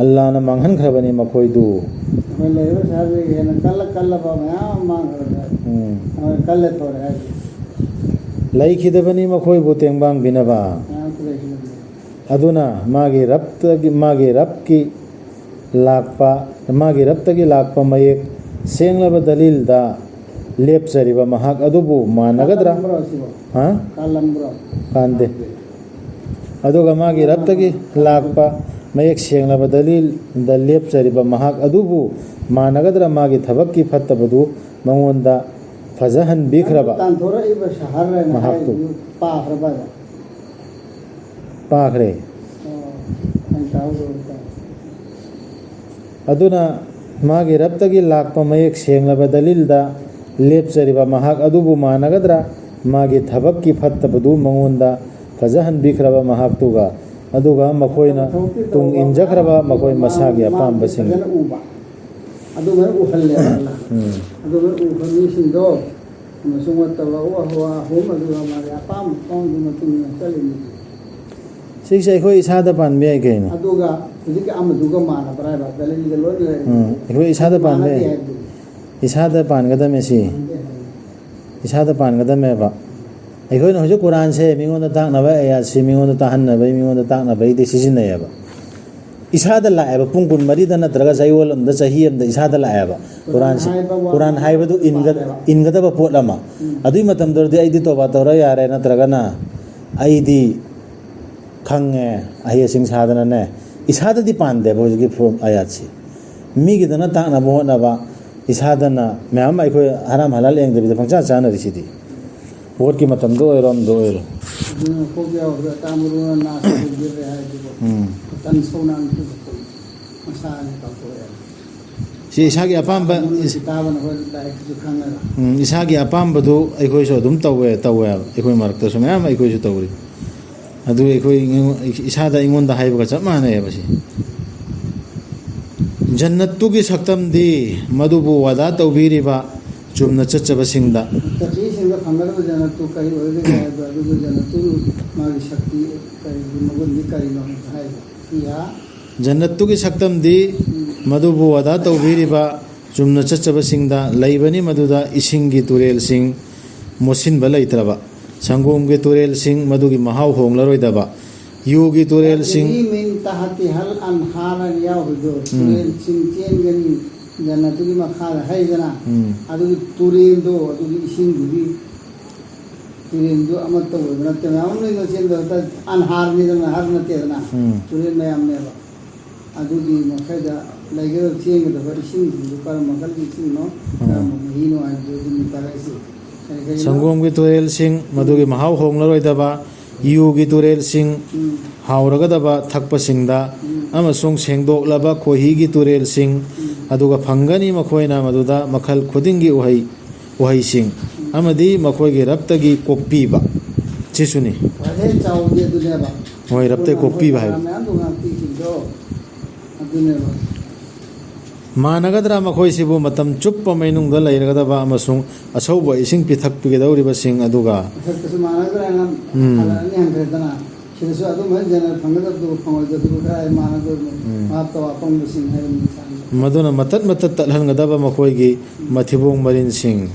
ꯑꯜꯂꯥꯅ ꯃꯥꯡꯍꯟꯈ꯭ꯔꯕꯅꯤ ꯃꯈꯣꯏꯗꯨ꯫ ꯑꯩꯈꯣꯏ ꯂꯩꯔꯤꯕ ꯁꯍꯔꯗꯒꯤ ꯍꯦꯟꯅ ꯀꯜꯂ ꯀꯜꯂꯕ ꯃꯌꯥꯝ ꯑꯃ ꯃꯥꯡꯈ꯭ꯔꯦ꯫ ꯎꯝ꯫ ꯑꯩꯈꯣꯏ ꯀꯜꯂꯦ ꯊꯣꯔꯦ ꯍꯥꯏꯁꯦ꯫ ꯂꯩꯈꯤꯗꯕꯅꯤ ꯃꯈꯣꯏꯕꯨ ꯇꯦꯡꯕꯥꯡꯕꯤꯅꯕ꯫ ꯃꯌꯥꯝ ꯂꯩꯈꯤꯗꯕꯅꯤ꯫ ꯑꯗꯨꯅ ꯃꯥꯒꯤ ꯔꯕꯇꯒꯤ, ꯃꯥꯒꯤ ꯔꯕꯀꯤ ꯂꯥꯛꯄ, ꯃꯥꯒꯤ ꯔꯕꯇꯒꯤ ꯂꯥꯛꯄ ꯃꯌꯦꯛ ꯁꯦꯡꯂꯕ ꯗꯂꯤꯜꯗ ꯂꯦꯞꯆꯔꯤꯕ ꯃꯍꯥꯛ ꯑꯗꯨꯕꯨ ꯃꯥꯟꯅꯒꯗ꯭ꯔꯥ? ꯀꯥꯜꯂꯝꯕ꯭ꯔꯣ ꯁꯤꯕꯣ? ꯍꯥ? ꯀꯥꯜꯂꯝꯕ꯭ꯔꯣ? ꯀꯥꯟꯗꯦ꯫ ꯑꯗꯨꯒ ꯃꯥꯒꯤ ꯔꯕꯇꯒꯤ ꯂꯥꯛꯄ ꯃꯌꯦꯛ ꯁꯦꯡꯂꯕ ꯗꯂꯤꯜꯗ ꯂꯦꯞꯆꯔꯤꯕ ꯃꯍꯥꯛ ꯑꯗꯨꯕꯨ ꯃꯥꯟꯅꯒꯗ꯭ꯔꯥ? ꯃꯥꯒꯤ ꯊꯕꯛꯀꯤ ꯐꯠꯇꯕꯗꯨ ꯃꯉꯣꯟꯗ ꯐꯖꯍꯟꯕꯤꯈ꯭ꯔꯕ ꯇꯥꯟꯊꯣꯔꯛꯏꯕ ꯁꯍꯔ ꯍꯥꯏꯅ ꯃꯍꯥꯛꯇꯨ꯫ ꯍꯥꯏꯔꯤꯗꯨ ꯄꯥꯈ꯭ꯔꯕ ꯍꯥꯏꯕ? ꯄꯥꯈ꯭ꯔꯦ꯫ ꯑꯣ, ꯑꯩ ꯇꯥꯍꯧꯗꯕ ꯇꯥꯏ꯫ ꯑꯗꯨꯅ ꯃꯥꯒꯤ ꯔꯕꯇꯒꯤ ꯂꯥꯛꯄ ꯃꯌꯦꯛ ꯁꯦꯡꯂꯕ ꯗꯂꯤꯜꯗ ꯂꯦꯞꯆꯔꯤꯕ ꯃꯍꯥꯛ ꯑꯗꯨꯕꯨ ꯃꯥꯟꯅꯒꯗ꯭ꯔꯥ? ꯃꯥꯒꯤ ꯊꯕꯛꯀꯤ ꯐꯠꯇꯕꯗꯨ ꯃꯉꯣꯟꯗ ꯐꯖꯍꯟꯕꯤꯈ꯭ꯔꯕ ꯃꯍꯥꯛꯇꯨꯒ, ꯑꯗꯨꯒ ꯃꯈꯣꯏꯅ ꯇꯨꯡ ꯏꯟꯖꯈ꯭ꯔꯕ ꯃꯈꯣꯏ ꯃꯁꯥꯒꯤ ꯑꯄꯥꯝꯕꯁꯤꯡ꯫ ꯐꯖꯅ ꯎꯕ꯫ ꯑꯗꯨꯃꯥꯏꯅ ꯎꯍꯜꯂꯦ ꯑꯗꯨꯅ꯫ ꯎꯝ꯫ ꯑꯗꯨꯃꯥꯏꯅ ꯎꯕ ꯃꯤꯁꯤꯡꯗꯣ ꯑꯃꯁꯨꯡ ꯅꯠꯇꯕ ꯋꯥ ꯋꯥ ꯑꯍꯨꯝ ꯑꯗꯨꯒ ꯃꯥꯒꯤ ꯑꯄꯥꯝꯕ ꯑꯄꯥꯝꯕꯒꯤ ꯃꯇꯨꯡ ꯏꯟꯅ ꯆꯠꯂꯤꯅꯤ꯫ ꯁꯤꯁꯦ ꯑꯩꯈꯣꯏ ꯏꯁꯥꯗ ꯄꯥꯟꯕ ꯌꯥꯏ ꯀꯩꯅꯣ꯫ ꯑꯗꯨꯒ ꯍꯧꯖꯤꯛꯀꯤ ꯑꯃꯗꯨꯒ ꯃꯥꯟꯅꯕ꯭ꯔꯥ ꯍꯥꯏꯕ? ꯗꯂꯤꯜꯗ ꯂꯣꯏꯅ ꯂꯩꯔꯦ꯫ ꯎꯝ, ꯑꯩꯈꯣꯏ ꯏꯁꯥꯗ ꯄꯥꯟꯕ ꯃꯥꯟꯅꯗꯦ ꯌꯥꯏ꯫ ꯍꯥꯏꯕꯗꯨꯅꯤ꯫ ꯏꯁꯥꯗ ꯄꯥꯟꯒꯗꯕꯅꯦ ꯁꯤ꯫ ꯃꯥꯟꯅꯗꯦ ꯍꯥꯏꯕꯗꯨꯅꯤ꯫ ꯏꯁꯥꯗ ꯄꯥꯟꯒꯗꯕꯅꯦꯕ꯫ ꯑꯩꯈꯣꯏꯅ ꯍꯧꯖꯤꯛ ꯀꯨꯔꯥꯟꯁꯦ ꯃꯤꯉꯣꯟꯗ ꯇꯥꯛꯅꯕ, ꯑꯌꯥꯠꯁꯤ ꯃꯤꯉꯣꯟꯗ ꯇꯥꯍꯟꯅꯕꯒꯤ, ꯃꯤꯉꯣꯟꯗ ꯇꯥꯛꯅꯕꯒꯤꯗꯤ ꯁꯤꯖꯤꯟꯅꯩꯌꯦꯕ꯫ ꯏꯁꯥꯗ ꯂꯥꯛꯑꯦꯕ꯫ ꯄꯨꯡ ꯀꯨꯟꯃꯔꯤꯗ ꯅꯠꯇ꯭ꯔꯒ ꯆꯌꯣꯜ ꯑꯃꯗ, ꯆꯍꯤ ꯑꯃꯗ ꯏꯁꯥꯗ ꯂꯥꯛꯑꯦꯕ꯫ ꯀꯨꯔꯥꯟꯁꯦ, ꯍꯥꯏꯕ ꯋꯥ ꯀꯨꯔꯥꯟ ꯍꯥꯏꯕꯗꯨ ꯏꯟꯒ-, ꯄꯥꯜꯂꯦꯕ꯫ ꯏꯟꯒꯗꯕ ꯄꯣꯠ ꯑꯃ꯫ ꯎꯝ꯫ ꯑꯗꯨꯒꯤ ꯃꯇꯝꯗꯨꯗꯗꯤ ꯑꯩꯗꯤ ꯇꯣꯕꯥ ꯇꯧꯔ ꯌꯥꯔꯦ, ꯅꯠꯇ꯭ꯔꯒꯅ ꯑꯩꯗꯤ ꯈꯪꯉꯦ, ꯑꯍꯩ ꯑꯁꯤꯡ ꯁꯥꯗꯅꯅꯦ꯫ ꯏꯁꯥꯗꯗꯤ ꯄꯥꯟꯗꯦꯕ ꯍꯧꯖꯤꯛꯀꯤ ꯐꯣꯝ ꯑꯌꯥꯠꯁꯤ꯫ ꯃꯤꯒꯤꯗꯅ ꯇꯥꯛꯅꯕ ꯍꯣꯠꯅꯕ, ꯏꯁꯥꯗꯅ ꯃꯌꯥꯝ ꯑꯩꯈꯣꯏ ꯍꯔꯥꯝ ꯍꯂꯥꯜ ꯌꯦꯡꯗꯕꯤꯗ ꯄꯪꯆꯥ ꯆꯥꯅꯔꯤꯁꯤꯗꯤ꯫ ꯚꯣꯠꯀꯤ ꯃꯇꯝꯗ ꯑꯣꯏꯔꯣ, ꯑꯃꯗ ꯑꯣꯏꯔꯣ꯫ ꯑꯗꯨꯅ ꯀꯣꯛ ꯌꯥꯎꯗ꯭ꯔꯦ, ꯑꯇꯥ ꯃꯔꯨꯅ ꯅꯥꯁꯨ ꯍꯧꯖꯤꯜꯂꯦ ꯍꯥꯏꯗꯨꯕꯨ꯫ ꯎꯝ꯫ ꯇꯟ ꯁꯧꯅꯥꯟ ꯈꯨꯠꯁꯨ ꯃꯁꯥꯅ ꯇꯧꯊꯣꯛꯑꯦ꯫ ꯁꯤ ꯏꯁꯥꯒꯤ ꯑꯄꯥꯝꯕ, ꯃꯅꯨꯡ ꯏꯁ-, ꯀꯤꯇꯥꯕꯅ ꯍꯣꯏ ꯂꯥꯏꯔꯤꯛꯇꯨꯁꯨ ꯈꯪꯉꯒ꯫ ꯎꯝ, ꯏꯁꯥꯒꯤ ꯑꯄꯥꯝꯕꯗꯨ ꯑꯩꯈꯣꯏꯁꯨ ꯑꯗꯨꯝ ꯇꯧꯋꯦ, ꯇꯧꯋꯦꯕ꯫ ꯑꯩꯈꯣꯏ ꯃꯔꯛꯇꯁꯨ ꯃꯌꯥꯝ ꯑꯩꯈꯣꯏꯁꯨ ꯇꯧꯔꯤ꯫ ꯑꯗꯨ ꯑꯩꯈꯣꯏ, ꯏꯁꯥꯗ ꯑꯩꯉꯣꯟꯗ ꯍꯥꯏꯕꯒ ꯆꯞ ꯃꯥꯟꯅꯩꯌꯦꯕ ꯁꯤ꯫ ꯖꯟꯅꯠꯇꯨꯒꯤ ꯁꯛꯇꯝꯗꯤ ꯃꯗꯨꯕꯨ ꯋꯥꯗꯥ ꯇꯧꯕꯤꯔꯤꯕ ꯆꯨꯝꯅ ꯆꯠꯆꯕꯁꯤꯡꯗ꯫ ꯃꯨꯠꯇꯀꯤꯁꯤꯡꯗ ꯐꯪꯒꯗꯕ ꯖꯟꯅꯠꯇꯨ ꯀꯔꯤ ꯑꯣꯏꯒꯅꯤ ꯍꯥꯏꯕꯗꯣ, ꯑꯗꯨꯒꯤ ꯖꯟꯅꯠꯇꯨ ꯃꯥꯒꯤ ꯁꯛꯇꯤ ꯀꯔꯤꯒꯤ ꯃꯒꯨꯟꯗꯤ ꯀꯔꯤꯅꯣ ꯍꯥꯏꯕꯗꯣ ꯍꯥꯏꯕ꯫ ꯐꯤꯍꯥ ꯖꯟꯅꯠꯇꯨꯒꯤ ꯁꯛꯇꯝꯗꯤ ꯃꯗꯨꯕꯨ ꯋꯥꯗꯥ ꯇꯧꯕꯤꯔꯤꯕ ꯆꯨꯝꯅ ꯆꯠꯆꯕꯁꯤꯡꯗ ꯂꯩꯕꯅꯤ, ꯃꯗꯨꯗ ꯏꯁꯤꯡꯒꯤ ꯇꯨꯔꯦꯜꯁꯤꯡ ꯃꯣꯠꯁꯤꯟꯕ ꯂꯩꯇ꯭ꯔꯕ, ꯁꯪꯒꯣꯝꯒꯤ ꯇꯨꯔꯦꯜꯁꯤꯡ ꯃꯗꯨꯒꯤ ꯃꯍꯥꯎ ꯍꯣꯡꯂꯔꯣꯏꯗꯕ, ꯌꯨꯒꯤ ꯇꯨꯔꯦꯜꯁꯤꯡ꯫ ꯇꯖꯔꯤ ꯃꯤꯟ ꯇꯍꯇꯤꯍꯜ ꯑꯟꯍꯥꯔ ꯍꯥꯏꯅ ꯌꯥꯎꯕꯗꯣ, ꯇꯨꯔꯦꯜꯁꯤꯡ ꯆꯦꯟꯒꯅꯤ ꯖꯟꯅꯠꯇꯨꯒꯤ ꯃꯈꯥꯗ ꯍꯥꯏꯗꯅ꯫ ꯎꯝ꯫ ꯑꯗꯨꯒꯤ ꯇꯨꯔꯦꯜꯗꯣ, ꯑꯗꯨꯒꯤ ꯏꯁꯤꯡꯗꯨꯒꯤ ꯇꯨꯔꯦꯜꯗꯨ ꯑꯃꯠꯇ ꯑꯣꯏꯕ ꯅꯠꯇꯦ, ꯃꯌꯥꯝ ꯑꯃ ꯂꯩꯅ ꯆꯦꯟꯕ ꯅꯠꯇꯦ, ꯑꯟꯍꯥꯔꯅꯤꯗꯅ, ꯅꯍꯔ ꯅꯠꯇꯦꯗꯅ꯫ ꯎꯝ꯫ ꯇꯨꯔꯦꯜ ꯃꯌꯥꯝꯅꯦꯕ꯫ ꯑꯗꯨꯒꯤ ꯃꯈꯩꯗ ꯂꯩꯒꯗꯕ ꯆꯦꯟꯒꯗꯕ ꯏꯁꯤꯡꯁꯤꯡꯗꯨ ꯀꯔꯝꯕ ꯃꯈꯜꯒꯤ ꯏꯁꯤꯡꯅꯣ, ꯎꯝ꯫ ꯀꯔꯝꯕ ꯃꯍꯤꯅꯣ ꯍꯥꯏꯕꯗꯨ ꯑꯗꯨꯝ ꯇꯥꯛꯂꯛꯏꯁꯤ꯫ ꯀꯔꯤ ꯀꯔꯤꯅꯣ? ꯁꯪꯒꯣꯝꯒꯤ ꯇꯨꯔꯦꯜꯁꯤꯡ, ꯃꯗꯨꯒꯤ ꯃꯍꯥꯎ ꯍꯣꯡꯂꯔꯣꯏꯗꯕ, ꯌꯨꯒꯤ ꯇꯨꯔꯦꯜꯁꯤꯡ, ꯎꯝ꯫ ꯍꯥꯎꯔꯒꯗꯕ ꯊꯛꯄꯁꯤꯡꯗ, ꯎꯝ꯫ ꯑꯃꯁꯨꯡ ꯁꯦꯡꯗꯣꯛꯂꯕ ꯈꯣꯏꯍꯤꯒꯤ ꯇꯨꯔꯦꯜꯁꯤꯡ, ꯎꯝ꯫ ꯑꯗꯨꯒ ꯐꯪꯒꯅꯤ ꯃꯈꯣꯏꯅ ꯃꯗꯨꯗ ꯃꯈꯜ ꯈꯨꯗꯤꯡꯒꯤ ꯎꯍꯩ, ꯎꯍꯩꯁꯤꯡ, ꯑꯃꯗꯤ ꯃꯈꯣꯏꯒꯤ ꯔꯞꯇꯒꯤ ꯀꯣꯛꯄꯤꯕ꯫ ꯁꯤꯁꯨꯅꯤ꯫ ꯈ꯭ꯋꯥꯏꯗꯩ ꯆꯥꯎꯕꯗꯤ ꯑꯗꯨꯅꯦꯕ꯫ ꯍꯣꯏ, ꯔꯞꯇꯩ ꯀꯣꯛꯄꯤꯕ ꯍꯥꯏꯕ꯫ ꯃꯌꯥꯝꯗꯣ ꯉꯥꯛꯄꯤꯈꯤꯕꯗꯣ ꯑꯗꯨꯅꯦꯕ꯫ ꯃꯥꯟꯅꯒꯗ꯭ꯔꯥ ꯃꯈꯣꯏꯁꯤꯕꯨ ꯃꯇꯝ ꯆꯨꯞꯄ ꯃꯩꯅꯨꯡꯗ ꯂꯩꯔꯒꯗꯕ ꯑꯃꯁꯨꯡ ꯑꯁꯧꯕ ꯏꯁꯤꯡ ꯄꯤꯊꯛꯄꯤꯒꯗꯧꯔꯤꯕꯁꯤꯡ ꯑꯗꯨꯒ? ꯃꯊꯛꯇꯁꯨ ꯃꯥꯟꯅꯒꯗ꯭ꯔꯥꯅ ꯎꯝ꯫ ꯍꯜꯂꯛꯑꯅꯤ ꯍꯟꯈ꯭ꯔꯦꯗꯅ꯫ ꯁꯤꯗꯁꯨ ꯑꯗꯨꯝꯕ ꯖꯅꯔꯦꯜ ꯐꯪꯒꯗꯕꯗꯨꯒ ꯐꯪꯉꯣꯏꯗꯕꯗꯨꯒ ꯈꯔ ꯃꯥꯟꯅꯗꯣꯏꯅꯤ꯫ ꯎꯝ꯫ ꯚꯥꯞꯇꯣ ꯑꯄꯪꯕꯁꯤꯡ ꯍꯥꯏꯕꯅꯤ ꯏꯁꯥꯅ꯫ ꯃꯗꯨꯅ ꯃꯇꯠ ꯃꯇꯠ ꯇꯠꯍꯟꯒꯗꯕ ꯃꯈꯣꯏꯒꯤ ꯃꯊꯤꯕꯣꯡ ꯃꯔꯤꯟꯁꯤꯡ꯫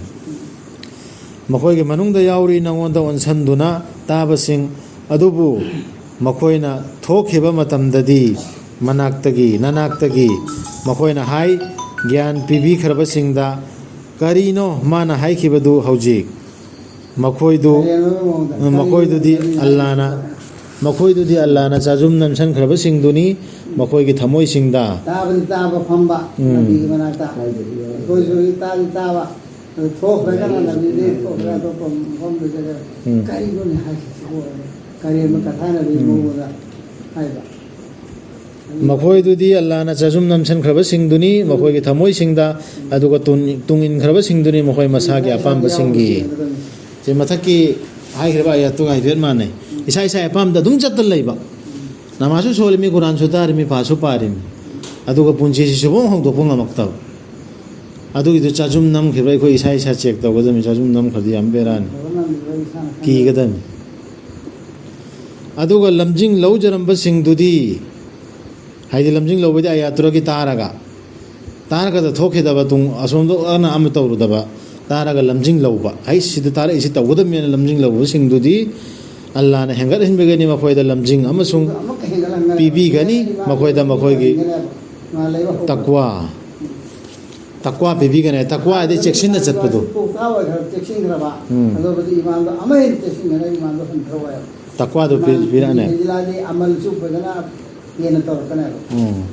ꯃꯈꯣꯏꯒꯤ ꯃꯅꯨꯡꯗ ꯌꯥꯎꯔꯤ ꯅꯉꯣꯟꯗ ꯑꯣꯟꯁꯟꯗꯨꯅ ꯇꯥꯕꯁꯤꯡ ꯑꯗꯨꯕꯨ ꯃꯈꯣꯏꯅ ꯊꯣꯛꯈꯤꯕ ꯃꯇꯝꯗꯗꯤ ꯃꯅꯥꯛꯇꯒꯤ, ꯅꯅꯥꯛꯇꯒꯤ ꯃꯈꯣꯏꯅ ꯍꯥꯏ, ꯒ꯭ꯌꯥꯟ ꯄꯤꯕꯤꯈ꯭ꯔꯕꯁꯤꯡꯗ, "ꯀꯔꯤꯅꯣ ꯃꯥꯅ ꯍꯥꯏꯈꯤꯕꯗꯨ ꯍꯧꯖꯤꯛ?" ꯃꯈꯣꯏꯗꯨ, ꯀꯔꯤ ꯍꯥꯏꯕ ꯃꯑꯣꯡꯗ? ꯃꯈꯣꯏꯗꯨꯗꯤ ꯀꯔꯤ ꯍꯥꯏꯕ? ꯑꯜꯂꯥꯅ, ꯃꯈꯣꯏꯗꯨꯗꯤ ꯑꯜꯂꯥꯅ ꯆꯥꯖꯨꯝ ꯅꯝꯁꯤꯟꯈ꯭ꯔꯕꯁꯤꯡꯗꯨꯅꯤ, ꯃꯈꯣꯏꯒꯤ ꯊꯃꯣꯏꯁꯤꯡꯗ꯫ ꯇꯥꯕꯗꯤ ꯇꯥꯕ ꯐꯝꯕ, ꯎꯝ꯫ ꯅꯕꯤꯒꯤ ꯃꯅꯥꯛꯇ꯫ ꯑꯩꯈꯣꯏꯁꯨ ꯍꯧꯖꯤꯛ ꯇꯥꯗꯤ ꯇꯥꯕ, ꯑꯗꯨ ꯊꯣꯛꯈ꯭ꯔꯒꯅ ꯅꯕꯤꯗꯤ ꯊꯣꯛꯈ꯭ꯔꯦ, ꯑꯇꯣꯞꯄ ꯃꯐꯝꯗ ꯆꯠꯈ꯭ꯔꯦ꯫ ꯎꯝ꯫ ꯀꯔꯤꯅꯣꯅꯦ ꯍꯥꯏꯁꯤꯕꯣ? ꯀꯔꯤ ꯑꯃ ꯀꯊꯥꯅꯕꯤ ꯎꯝ꯫ ꯃꯑꯣꯡꯗ ꯍꯥꯏꯕ꯫ ꯃꯈꯣꯏꯗꯨꯗꯤ ꯑꯜꯂꯥꯅ ꯆꯥꯖꯨꯝ ꯅꯝꯁꯤꯟꯈ꯭ꯔꯕꯁꯤꯡꯗꯨꯅꯤ, ꯃꯈꯣꯏꯒꯤ ꯊꯃꯣꯏꯁꯤꯡꯗ, ꯑꯗꯨꯒ ꯇꯨꯡ-, ꯇꯨꯡ ꯏꯟꯈ꯭ꯔꯕꯁꯤꯡꯗꯨꯅꯤ ꯃꯈꯣꯏ ꯃꯁꯥꯒꯤ ꯑꯄꯥꯝꯕꯁꯤꯡꯒꯤ꯫ ꯁꯤ ꯃꯊꯛꯀꯤ ꯍꯥꯏꯈ꯭ꯔꯤꯕ ꯑꯥꯌꯥꯠꯇꯨꯒ ꯍꯥꯏꯐꯦꯠ ꯃꯥꯟꯅꯩ꯫ ꯏꯁꯥ ꯏꯁꯥ ꯑꯄꯥꯝꯕꯗ ꯑꯗꯨꯝ ꯆꯠꯇꯅ ꯂꯩꯕ꯫ ꯅꯃꯥꯖꯁꯨ ꯁꯣꯜꯂꯤꯃꯤ, ꯀꯨꯔꯥꯟꯁꯨ ꯇꯥꯔꯤꯃꯤ, ꯄꯥꯁꯨ ꯄꯥꯔꯤꯃꯤ꯫ ꯑꯗꯨꯒ ꯄꯨꯟꯁꯤꯁꯤ ꯁꯨꯕꯣꯡ ꯍꯣꯡꯗꯣꯛꯄ ꯉꯝꯃꯛꯇꯕ꯫ ꯑꯗꯨꯒꯤꯗꯨ ꯆꯥꯖꯨꯝ ꯅꯝꯈꯤꯕ꯭ꯔꯥ ꯑꯩꯈꯣꯏ ꯏꯁꯥ ꯏꯁꯥ ꯆꯦꯛ ꯇꯧꯒꯗꯕꯅꯤ꯫ ꯆꯥꯖꯨꯝ ꯅꯝꯈ꯭ꯔꯗꯤ ꯌꯥꯝ ꯕꯦꯔꯥꯅꯤ꯫ ꯀꯤꯒꯗꯕꯅꯤ꯫ ꯑꯗꯨꯒ ꯂꯝꯖꯤꯡ ꯂꯧꯖꯔꯝꯕꯁꯤꯡꯗꯨꯗꯤ, ꯍꯥꯏꯗꯤ ꯂꯝꯖꯤꯡ ꯂꯧꯕꯗꯤ ꯑꯌꯥꯇꯨꯔꯒꯤ ꯇꯥꯔꯒ, ꯇꯥꯔꯒꯗ ꯊꯣꯛꯈꯤꯗꯕ ꯇꯨꯡ ꯑꯁꯣꯝꯗ ꯑꯣꯟꯅ ꯑꯃ ꯇꯧꯔꯨꯗꯕ, ꯇꯥꯔꯒ ꯂꯝꯖꯤꯡ ꯂꯧꯕ, ꯍꯩ ꯁꯤꯗ ꯇꯥꯔꯛꯏꯁꯤ ꯇꯧꯒꯗꯕꯅꯦꯅ ꯂꯝꯖꯤꯡ ꯂꯧꯕꯁꯤꯡꯗꯨꯗꯤ ꯑꯜꯂꯥꯅ ꯍꯦꯟꯒꯠꯍꯟꯕꯤꯒꯅꯤ, ꯃꯈꯣꯏꯗ ꯂꯝꯖꯤꯡ ꯑꯃꯁꯨꯡ ꯄꯤꯕꯤꯒꯅꯤ, ꯃꯈꯣꯏꯗ ꯃꯈꯣꯏꯒꯤ ꯇꯛꯋꯥ, ꯇꯛꯋꯥ ꯄꯤꯕꯤꯒꯅꯤ꯫ ꯇꯛꯋꯥ ꯍꯥꯏꯗꯤ ꯆꯦꯛꯁꯤꯟꯅ ꯆꯠꯄꯗꯣ꯫ ꯆꯦꯛꯁꯤꯟꯈ꯭ꯔꯕ꯫ ꯎꯝ꯫ ꯑꯗꯨꯕꯨꯗꯤ ꯏꯃꯥꯟꯗꯣ ꯑꯃ ꯍꯦꯟꯅ ꯆꯦꯛꯁꯤꯟꯈ꯭ꯔꯦ, ꯏꯃꯥꯟꯗꯣ ꯍꯟꯊꯔꯛꯑꯣꯏꯕ꯫ ꯇꯛꯋꯥꯗꯣ ꯄꯤ-, ꯄꯤꯔꯛꯑꯅꯤ꯫ ꯍꯦꯟꯖꯤꯜꯂꯛꯑꯗꯤ ꯑꯃꯜꯁꯨ ꯐꯖꯅ ꯍꯦꯟꯅ ꯇꯧꯔꯛꯀꯅꯦꯕ꯫ ꯎꯝ꯫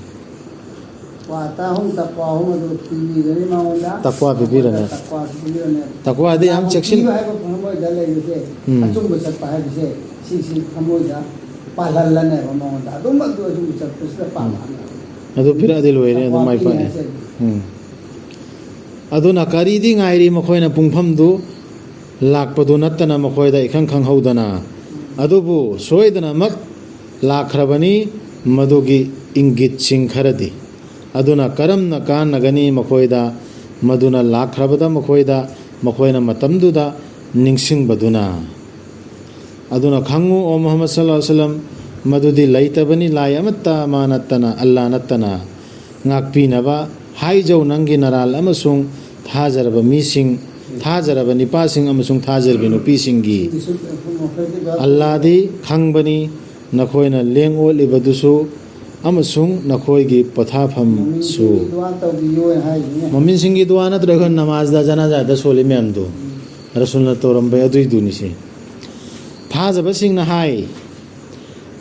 ꯇꯛꯋꯥ ꯑꯍꯨꯝ, ꯇꯛꯋꯥ ꯑꯍꯨꯝ ꯑꯗꯨ ꯄꯤꯕꯤꯒꯅꯤ ꯃꯉꯣꯟꯗ꯫ ꯇꯛꯋꯥ ꯄꯤꯕꯤꯔꯅꯤ꯫ ꯇꯛꯋꯥꯁꯨ ꯄꯤꯕꯤꯔꯅꯤ꯫ ꯇꯛꯋꯥꯗꯤ ꯌꯥꯝ ꯆꯦꯛꯁꯤꯟ- ꯄꯤꯕ ꯍꯥꯏꯕ ꯊꯃꯣꯏꯗ ꯂꯩꯕꯁꯦ, ꯎꯝ꯫ ꯑꯆꯨꯝꯕ ꯆꯠꯄ ꯍꯥꯏꯕꯁꯦ, ꯁꯤꯁꯤ ꯊꯃꯣꯏꯗ ꯄꯥꯜꯍꯜꯂꯅꯦꯕ ꯃꯉꯣꯟꯗ꯫ ꯑꯗꯨꯝ ꯑꯗꯨ ꯑꯆꯨꯝꯕ ꯆꯠꯄꯁꯤꯗ ꯄꯥꯜꯍꯜꯂꯅꯤ꯫ ꯑꯗꯨ ꯄꯤꯔꯛꯑꯗꯤ ꯂꯣꯏꯔꯦ, ꯑꯗꯨ ꯃꯥꯏ ꯄꯥꯛꯑꯦ꯫ ꯎꯝ꯫ ꯑꯗꯨꯅ ꯀꯔꯤꯗꯤ ꯉꯥꯏꯔꯤ? ꯃꯈꯣꯏꯅ ꯄꯨꯡꯐꯝꯗꯨ ꯂꯥꯛꯄꯗꯨ ꯅꯠꯇꯅ ꯃꯈꯣꯏꯗ ꯏꯈꯪ ꯈꯪꯍꯧꯗꯅ꯫ ꯑꯗꯨꯕꯨ ꯁꯣꯏꯗꯅꯃꯛ ꯂꯥꯛꯈ꯭ꯔꯕꯅꯤ ꯃꯗꯨꯒꯤ ꯏꯪꯒꯤꯠꯁꯤꯡ ꯈꯔꯗꯤ꯫ ꯑꯗꯨꯅ ꯀꯔꯝꯅ ꯀꯥꯟꯅꯒꯅꯤ ꯃꯈꯣꯏꯗ? ꯃꯗꯨꯅ ꯂꯥꯛꯈ꯭ꯔꯕꯗ ꯃꯈꯣꯏꯗ, ꯃꯈꯣꯏꯅ ꯃꯇꯝꯗꯨꯗ ꯅꯤꯡꯁꯤꯡꯕꯗꯨꯅ꯫ ꯑꯗꯨꯅ ꯈꯪꯉꯨ, ꯑꯣ ꯃꯨꯍꯝꯃꯗ ꯁꯜꯂꯜꯂꯥꯍꯨ ꯑꯂꯩꯍꯤ ꯋꯥꯁꯜꯂꯝ, ꯃꯗꯨꯗꯤ ꯂꯩꯇꯕꯅꯤ ꯂꯥꯏ ꯑꯃꯠꯇ ꯑꯃ ꯅꯠꯇꯅ, ꯑꯜꯂꯥ ꯅꯠꯇꯅ꯫ ꯉꯥꯛꯄꯤꯅꯕ ꯍꯥꯏꯖꯧ ꯅꯪꯒꯤ ꯅꯔꯥꯜ ꯑꯃꯁꯨꯡ ꯊꯥꯖꯔꯕ ꯃꯤꯁꯤꯡ, ꯊꯥꯖꯔꯕ ꯅꯤꯄꯥꯁꯤꯡ ꯑꯃꯁꯨꯡ ꯊꯥꯖꯔꯕꯤ ꯅꯨꯄꯤꯁꯤꯡꯒꯤ꯫ ꯑꯜꯂꯥꯗꯤ ꯈꯪꯕꯅꯤ ꯅꯈꯣꯏꯅ ꯂꯦꯡ ꯑꯣꯠꯂꯤꯕꯗꯨꯁꯨ ꯑꯃꯁꯨꯡ ꯅꯈꯣꯏꯒꯤ ꯄꯣꯊꯥꯐꯝꯁꯨ꯫ ꯗꯨꯋꯥ ꯇꯧꯕꯤꯌꯣ ꯍꯥꯏꯁꯤꯅꯦ꯫ ꯃꯣꯃꯤꯟꯁꯤꯡꯒꯤ ꯗꯨꯋꯥ ꯅꯠꯇ꯭ꯔꯒ ꯅꯃꯥꯖꯗ ꯖꯅꯥꯖꯥꯗ ꯁꯣꯜꯂꯤ ꯃꯌꯥꯝꯗꯣ, ꯔꯁꯨꯜꯅ ꯇꯧꯔꯝꯕ ꯑꯗꯨꯏꯗꯨꯅꯤꯁꯦ꯫ ꯊꯥꯖꯕꯁꯤꯡꯅ ꯍꯥꯏ,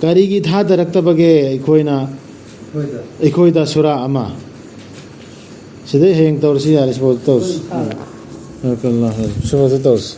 "ꯀꯔꯤꯒꯤ ꯊꯥꯗꯔꯛꯇꯕꯒꯦ ꯑꯩꯈꯣꯏꯅ, ꯍꯣꯏꯗ꯫ ꯑꯩꯈꯣꯏꯗ ꯁꯨꯔꯥ ꯑꯃ?" ꯁꯤꯗꯩ ꯍꯌꯦꯡ ꯇꯧꯔꯁꯤ, ꯌꯥꯔꯦ, ꯁꯤꯐꯥꯎꯗ ꯇꯧꯔꯁꯤ꯫ ꯍꯣꯏ, ꯊꯥ꯫ ꯕꯥꯔꯥꯀꯜꯂꯥꯍꯨ ꯐꯤꯀꯨꯝ꯫ ꯁꯤꯐꯥꯎꯗ ꯇꯧꯔꯁꯤ꯫